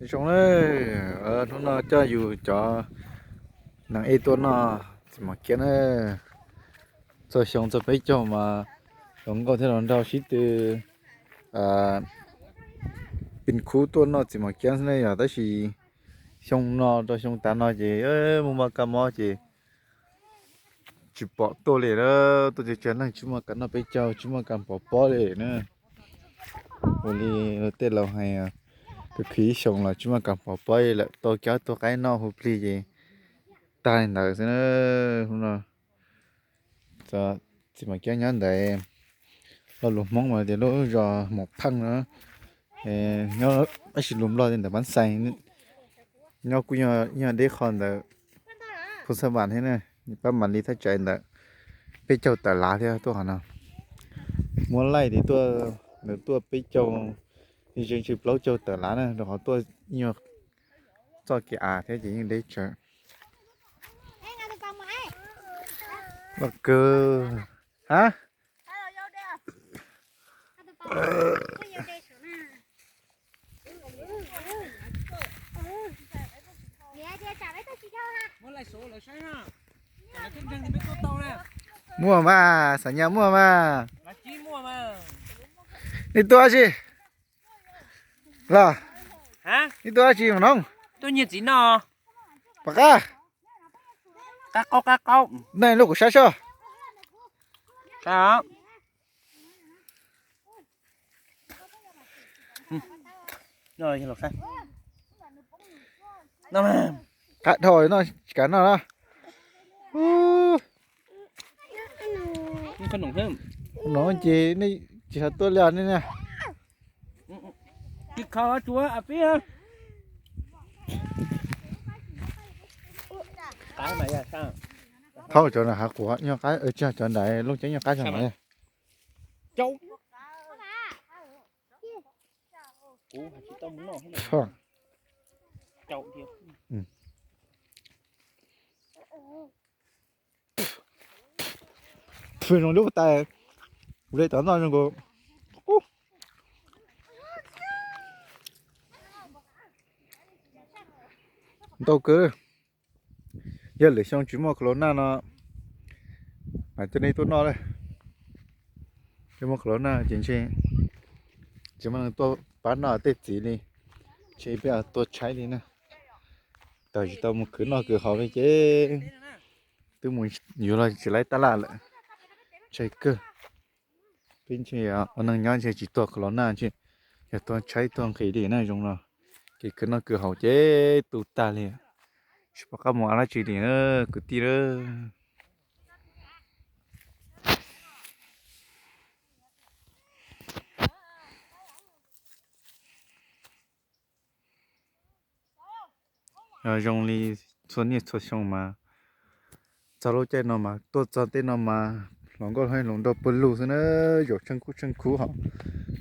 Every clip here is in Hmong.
Zoo na, hnub no coj yus cov neeg ej tuaj noj txiv mos kiab na. Txog xyoo txog peb caug mas hluas nkauj thiab hluas nraug sib tw pin khub tuaj noj txiv mos kiab xwb ne yom. Tab sis xyoo no rau xyoo tas no ces muaj mob kab mob ces tsis pom tuaj li na. Tuaj cov neeg tsis muaj kas noj peb caug, tsis muaj kas pov pob li na. Ua li tej laus hais, khwv khwv ib xyoos los tsis muaj kas pov pob li lawm, tau cov tuag qaib noj hu plig ces tag li ntawd xwb na. Txiv mos kiab nyob ntawd, lo lus Hmoob mas tias lub zos Mos Pheej no, nyob tab sis lus Nplog tias ntawm Pab Xais, nyob kuj yog deb qho ntawm Phu Xab Vam thiab na. Pab Mam Li thaj tsam ntawd peb caug tawm lav thiab tuaj qhov no. Muab laij tias tuaj, nws tuaj peb caug, zeeg tsis plaub caug tawm lav na, rau qhov tuaj nyuag txoj kev av thiab ces yeej deb tsawv. Loj kawg. Ha? Muaj mas, xav nyas muaj mas. Nej tuaj dab tsi? Los, nej tuaj dab tsi mas no? Pom qab. Nej lub kuv sab soj. Qab dhau no tsis kav noj na. No ces nej tsis xav tuaj li ne. Thaub cov nram hav quav nyob qab, tsis yog cov nram Looj Ceeb nyob qab tag mas. Pw zoo lub tais, ua li tom no zoo nkaus. Ntau kawg. Yog lwm xyoo tsis muaj corona no mas coj nej tuaj noj lawm. Tsis muaj corona ces ntshe tsis muaj neeg tuaj pab noj tej txiv li, ntshe peb tuaj tshaib li na. Tawm tsis tau mus khwv noj khwv haus li ces twb mus yuav los tsis laib tab laj lawm. Ntshai kawg. Peb ntshe ua neeg nyob ntshe tsis tuag corona ntshe yog tuag tshaib tuag nqhis li na zoo no. Kev khwv noj khwv haus ces tu tag li, tsis pom qab mus ua dab tsi li na kwv tij na. Yog zoo li txhua niaj txhua xyoo mas txog lub caij no mas tuaj txog tej no mas hluas nkauj hluas nraug pawg lug xwb na, zaum tsheej kub tsheej khub hos.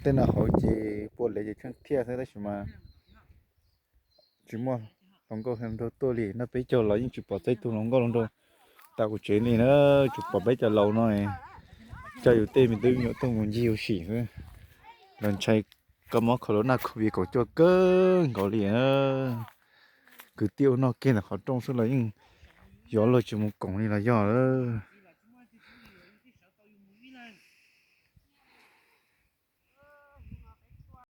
Tej no hauv ces puav leej ces tsheej thiaj xwb tab sis mas tsis muaj hluas nkauj hluas nraug tuaj li. Noj peb caug los yeej tsis pom txog ib tug hluas nkauj hluas nraug tawm kuv tsev li na, tsuas pom peb cov laus no coj yus tej me tub me nyuam tuaj mus ncig ua si xwb. Los ntshai kab mob corona covid kaum cuaj kawg nkaus li. Kwv tij ua noj kiag ntawm qhov rooj xwb los yeej yuav luag tsis mus koom li los yog lawm.